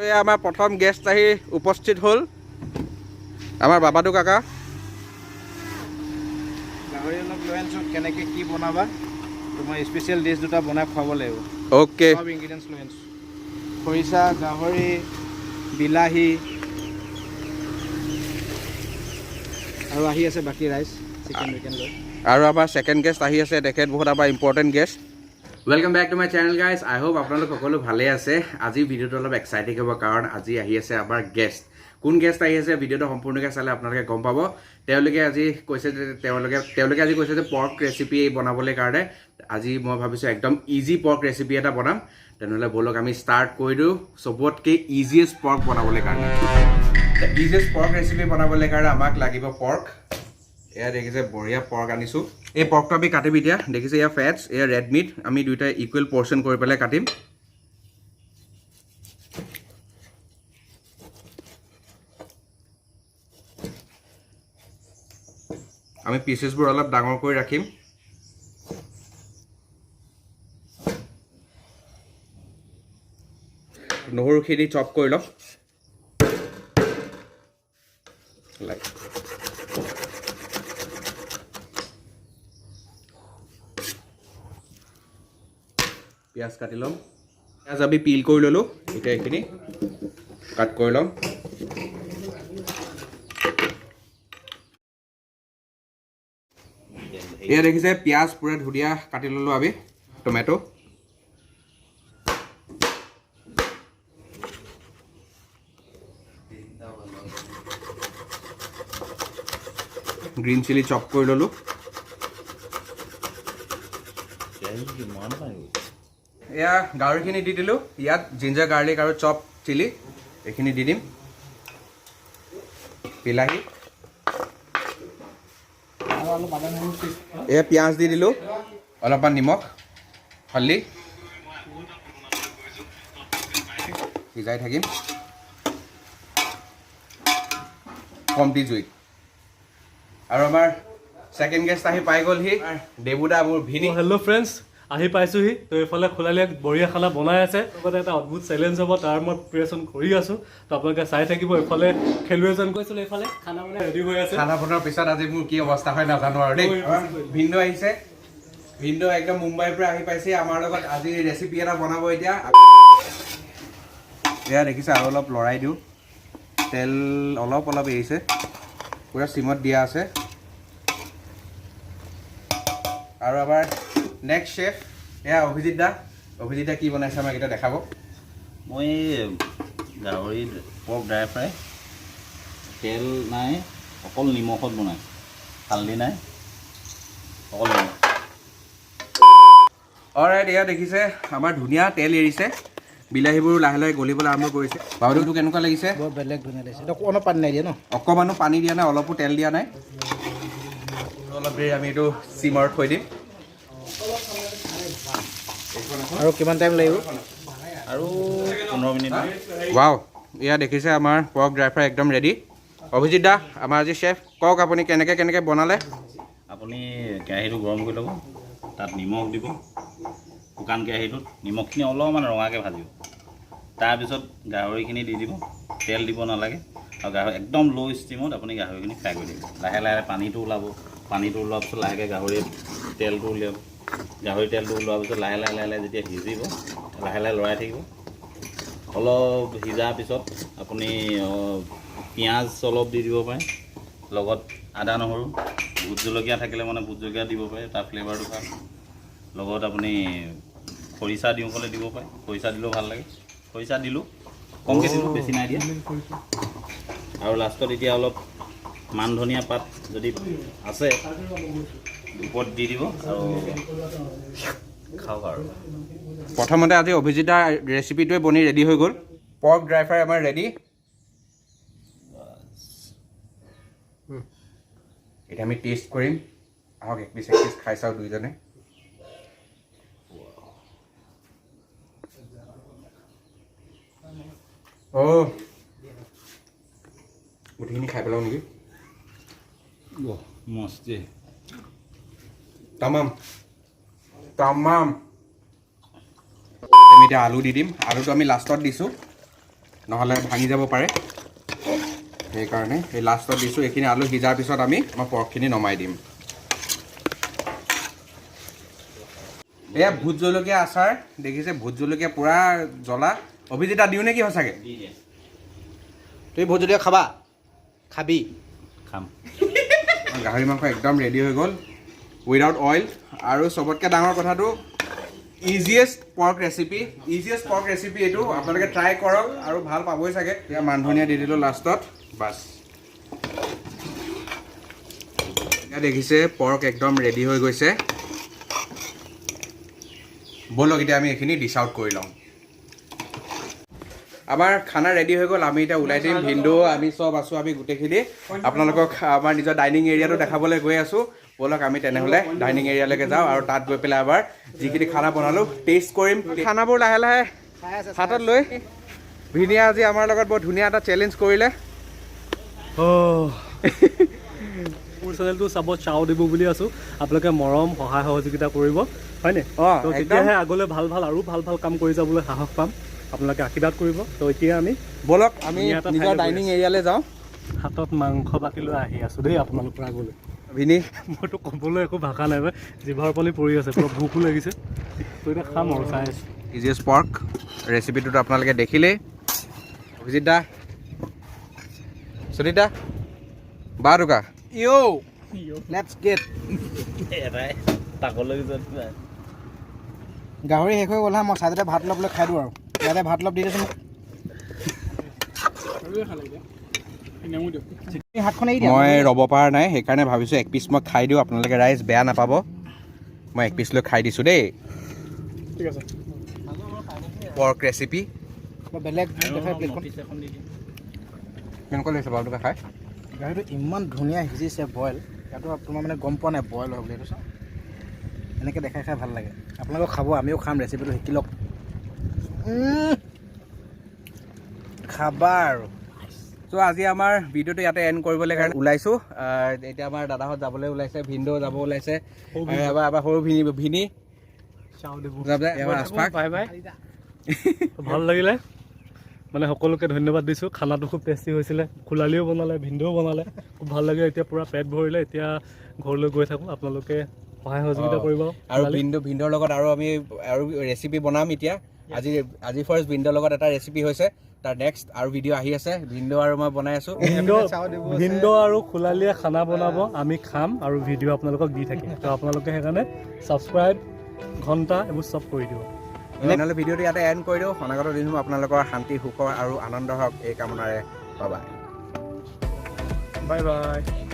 এয়া আমাৰ প্ৰথম গেষ্ট আহি উপস্থিত হ'ল, আমাৰ বাবাটো কাকা। গাহৰি অলপ লৈ আনিছোঁ, কেনেকৈ কি বনাবা, তোমাৰ স্পেচিয়েল ডিছ দুটা বনাই খুৱাব লাগিব। অ'কে। চব ইনগ্ৰিডিয়েণ্টছ লৈ আনিছোঁ, খৰিচা, গাহৰি, বিলাহী, আৰু আহি আছে বাকী ৰাইজ চিকেন উইকেন লৈ। আৰু আমাৰ ছেকেণ্ড গেষ্ট আহি আছে, তেখেত বহুত আমাৰ important guest. Welcome back to my channel guys, I hope আপোনালোক সকলো ভালেই আছে। আজি ভিডিঅ'টো অলপ এক্সাইটিং হ'ব, কাৰণ আজি আহি আছে আমাৰ গেষ্ট। কোন গেষ্ট আহি আছে ভিডিঅ'টো সম্পূৰ্ণকৈ চালে আপোনালোকে গম পাব। তেওঁলোকে আজি কৈছে যে তেওঁলোকে আজি কৈছে যে পৰ্ক ৰেচিপি বনাবলৈ কাৰণে আজি মই ভাবিছোঁ একদম ইজি পৰ্ক ৰেচিপি এটা বনাম। তেনেহ'লে ব'লক আমি ষ্টাৰ্ট কৰি দিওঁ চবতকৈ ইজিয়েষ্ট পৰ্ক বনাবলৈ কাৰণে। ইজিয়েষ্ট পৰ্ক ৰেচিপি বনাবলৈ কাৰণে আমাক লাগিব পৰ্ক। এয়া দেখিছে বঢ়িয়া পৰ্ক আনিছোঁ। এই পৰ্কটো আমি কাটিম এতিয়া। দেখিছে এয়া ফেটছ, এয়া ৰেড মিট, আমি দুয়োটাই ইকুৱেল পৰ্চন কৰি পেলাই কাটিম। আমি পিচেছবোৰ অলপ ডাঙৰ কৰি ৰাখিম। নহৰুখিনি চপ কৰি ল'ম। পিঁয়াজ কাটি ল'ম। পিঁয়াজ আমি পিল কৰি ল'লোঁ, এতিয়া এইখিনি কাট কৰি ল'ম। এয়া দেখিছে পিঁয়াজ পূৰা ধুনীয়া কাটি ল'লোঁ আমি। টমেট' গ্ৰীণ চিলি চপ কৰি ল'লোঁ। এয়া গাহৰিখিনি দি দিলোঁ। ইয়াত জিঞ্জাৰ গাৰ্লিক আৰু চপ চিলি এইখিনি দি দিম। বিলাহী, এয়া পিঁয়াজ দি দিলোঁ, অলপমান নিমখ, হালধি, সিজাই থাকিম কমটি জুইত। আৰু আমাৰ ছেকেণ্ড গেষ্ট আহি পাই গ'লহি, দেবুদা, মোৰ ভিনি। হেল্ল' ফ্ৰেণ্ডছ, আহি পাইছোহি। তো এইফালে খোলালিয়ে বঢ়িয়া খানা বনাই আছে, লগতে এটা অদ্ভুত চেলেঞ্জ হ'ব, তাৰ মই প্ৰিপেৰেশ্যন কৰি আছোঁ। তো আপোনালোকে চাই থাকিব। এইফালে খেলুৱৈ এজন গৈছিলোঁ, এইফালে খানা বনাই ৰেডি হৈ আছে। খানা বনোৱাৰ পিছত আজি মোৰ কি অৱস্থা হয় নাজানো আৰু দেই। ভিনদেউ আহিছে, ভিনদেউ একদম মুম্বাইৰ পৰা আহি পাইছে, আমাৰ লগত আজি ৰেচিপি এটা বনাব এতিয়া। এয়া দেখিছে, আৰু অলপ লৰাই দিওঁ। তেল অলপ অলপ এৰিছে, পূৰা চিমত দিয়া আছে। আৰু আমাৰ নেক্সট চেফ এয়া অভিজিত দা। অভিজিত দা কি বনাইছে আমাক এতিয়া দেখাব। মই গাহৰি পৰ্ক ড্ৰাই ফ্ৰাই, তেল নাই, অকল নিমখত বনাইছোঁ, হালধি নাই, অকল নিমখ। অলৰাইট, এয়া দেখিছে আমাৰ ধুনীয়া তেল এৰিছে, বিলাহীবোৰ লাহে লাহে গলিবলৈ আৰম্ভ কৰিছে। বাবুটো কেনেকুৱা লাগিছে? বৰ বেলেগ ধুনীয়া লাগিছে। অকণো পানী নাই দিয়া ন? অকণমানো পানী দিয়া নাই, অলপো তেল দিয়া নাই। অলপ দেৰি আমি এইটো চিমাৰত থৈ দিম। আৰু কিমান টাইম লাগিব? আৰু 15 মিনিট। ৱাও, এয়া দেখিছে আমাৰ পৰ্ক ড্ৰাই ফ্ৰাই একদম ৰেডি। অভিজিত দা, আমাৰ আজি চেফ, কওক আপুনি কেনেকৈ কেনেকৈ বনালে? আপুনি কেৰাহীটো গৰম কৰি ল'ব, তাত নিমখ দিব। শুকান কেৰাহীটোত নিমখখিনি অলপমান ৰঙাকৈ ভাজিব, তাৰপিছত গাহৰিখিনি দি দিব, তেল দিব নালাগে। আৰু গাহৰি একদম ল' ষ্টিমত আপুনি গাহৰিখিনি ফ্ৰাই কৰি দিব। লাহে লাহে পানীটো ওলাব, পানীটো ওলোৱাৰ পিছত লাহেকৈ গাহৰি তেলটো উলিয়াব। গাহৰি তেলটো ওলোৱাৰ পিছত লাহে লাহে লাহে লাহে যেতিয়া সিজিব, লাহে লাহে লৰাই থাকিব। অলপ সিজাৰ পিছত আপুনি পিঁয়াজ অলপ দি দিব পাৰে, লগত আদা নহৰু, ভোট জলকীয়া থাকিলে মানে ভোট জলকীয়া দিব পাৰে, তাৰ ফ্লেভাৰটো ভাল। লগত আপুনি খৰিচা দিওঁ ক'লে দিব পাৰে, খৰিচা দিলেও ভাল লাগে। খৰিচা দিলোঁ, কমকৈ দিলোঁ, বেছি নাই দিয়া। আৰু লাষ্টত এতিয়া অলপ মান ধনিয়া পাত যদি আছে ওপৰত দি দিব আৰু খাওক। আৰু প্ৰথমতে আজি অভিজিত দাৰ ৰেচিপিটোৱে বনি ৰেডি হৈ গ'ল। পৰ্ক ড্ৰাই ফ্ৰাই আমাৰ ৰেডি। এতিয়া আমি টেষ্ট কৰিম। আহক এক পিচ এক পিচ খাই চাওঁ দুইজনে। অ' গোটেইখিনি খাই পেলাওঁ নেকি? মস্তি। তামাম তামাম। আমি এতিয়া আলু দি দিম। আলুটো আমি লাষ্টত দিছোঁ। নহ'লে ভাঙি যাব পাৰে। সেইকাৰণে এই লাষ্টত দিছোঁ। এইখিনি আলু সিজাৰ পিছত আমি আমাৰ পৰ্কখিনি নমাই দিম। এয়া ভোট জলকীয়া আচাৰ দেখিছে, ভোট জলকীয়া পূৰা জ্বলা। অভিজিতা দিওঁ নে কি সঁচাকৈ? দি দিয়া। তুমি ভোট জলকীয়া খাবা? খাবি? খাম। গাহৰি মাংস একদম ৰেডি হৈ গ'ল উইদাউট অইল। আৰু চবতকৈ ডাঙৰ কথাটো, easiest pork recipe, easiest pork recipe এইটো। আপোনালোকে ট্ৰাই কৰক আৰু ভাল পাবই চাগে। এতিয়া মান ধনিয়া দি দিলোঁ লাষ্টত, বাছ। এতিয়া দেখিছে পৰ্ক একদম ৰেডি হৈ গৈছে। ব'লক এতিয়া আমি এইখিনি ডিছ আউট কৰি লওঁ। আমাৰ খানা ৰেডি হৈ গ'ল, আমি এতিয়া ওলাই দিম। ভিনদেউ আমি চব আছোঁ, আমি গোটেইখিনি আপোনালোকক আমাৰ নিজৰ ডাইনিং এৰিয়াটো দেখাবলৈ গৈ আছোঁ। ব'লক আমি তেনেহ'লে ডাইনিং এৰিয়ালৈকে যাওঁ আৰু তাত গৈ পেলাই আমাৰ যিখিনি খানা বনালোঁ টেষ্ট কৰিম। খানাবোৰ লাহে লাহে হাতত লৈ ভিনিয়ে আজি আমাৰ লগত বৰ ধুনীয়া এটা চেলেঞ্জ কৰিলে। মোৰ চেনেলটো চাব, চাও দিব বুলি আছোঁ। আপোনালোকে মৰম সহায় সহযোগিতা কৰিব, হয়নে? অঁ, তো একদম। তেতিয়াহে আগলৈ ভাল ভাল আৰু ভাল ভাল কাম কৰি যাবলৈ সাহস পাম। আপোনালোকে আশীৰ্বাদ কৰিব। তো এতিয়া আমি ব'লক আমি ধুনীয়া এটা নিজৰ ঠাইলৈ গৈ ডাইনিং আছোঁ। এৰিয়ালৈ যাওঁ। হাতত মাংস বাতি লৈ আহি আছোঁ দেই আপোনালোকৰ আগলৈ। ভিনি, মইতো ক'বলৈ একো ভাষা নাই ভাই, জিভাৰ পানী পৰি আছে, পুৰা ভোকো লাগিছে। তো এতিয়া খাম আৰু চাই আছোঁ। ইজিয়েষ্ট পৰ্ক ৰেচিপিটোতো আপোনালোকে দেখিলেই। অভিজিত দা, সুজিত দা, বা দুকা। U let's gate. এটাই তাকলৈ যোৱা। গাহৰি শেষ হৈ গ'ল। হা, মই ছাইডতে ভাত অলপ লৈ খাই দিওঁ আৰু ইয়াতে ভাত অলপ দি দেচোন মোক। হাতখন এৰি দিয়া। মই ৰ'ব পৰা নাই, সেইকাৰণে ভাবিছোঁ এক পিচ মই খাই দিওঁ। আপোনালোকে ৰাইজ বেয়া নাপাব, মই এক পিচ লৈ খাই দিছোঁ দেই। ঠিক আছে। পৰ্ক ৰেচিপি মই বেলেগ দেখাই প্লেটখন। এখন দি দিয়া। কেনেকুৱা লাগিছে বাৰু দুকা খাই? গাহৰিটো ইমান ধুনীয়া সিজিছে বইল। ইয়াতো তোমাৰ মানে গম পোৱা নাই বইল হয় বুলি। এইটো চাওঁ, এনেকৈ দেখাই খাই ভাল লাগে। আপোনালোকেও খাব, আমিও খাম। ৰেচিপিটো শিকি লওক। খাবা আৰু। চ' আজি আমাৰ ভিডিঅ'টো ইয়াতে এণ্ড কৰিবলৈ কাৰণে ওলাইছোঁ। এতিয়া আমাৰ দাদাহঁত যাবলৈ ওলাইছে, ভিনদেউ যাব ওলাইছে, এবাৰ এবাৰ সৰু ভিনি ভিনি চাও দিব। যাব, এবাৰ আচপাক। Bye bye. ভাল লাগিলে, মানে সকলোকে ধন্যবাদ দিছোঁ। খানাটো খুব টেষ্টি হৈছিলে, খোলালিও বনালে, ভিনদেউও বনালে, খুব ভাল লাগিলে। এতিয়া পূৰা পেট ভৰিলে, এতিয়া ঘৰলৈ গৈ থাকোঁ। আপোনালোকে সহায় সহযোগিতা কৰিব। আৰু ভিনদেউৰ লগত আৰু আমি আৰু ৰেচিপি বনাম। এতিয়া আজি আজি ফাৰ্ষ্ট ভিনদেউৰ লগত এটা ৰেচিপি হৈছে, তাৰ নেক্সট আৰু ভিডিঅ' আহি আছে। ভিনদেউ আৰু মই বনাই আছোঁ। ভিনদেউ আৰু খোলালিয়ে খানা বনাব, আমি খাম আৰু ভিডিঅ' আপোনালোকক দি থাকিম। তো আপোনালোকে সেইকাৰণে ছাবস্ক্ৰাইব, ঘণ্টা এইবোৰ চব কৰি দিব। তেনেহ'লে ভিডিঅ'টো ইয়াতে এণ্ড কৰি দিওঁ। অনাগত দিনসমূহ আপোনালোকৰ শান্তি, সুখৰ আৰু আনন্দ হওক এই কামনাৰে। বাই। Bye bye.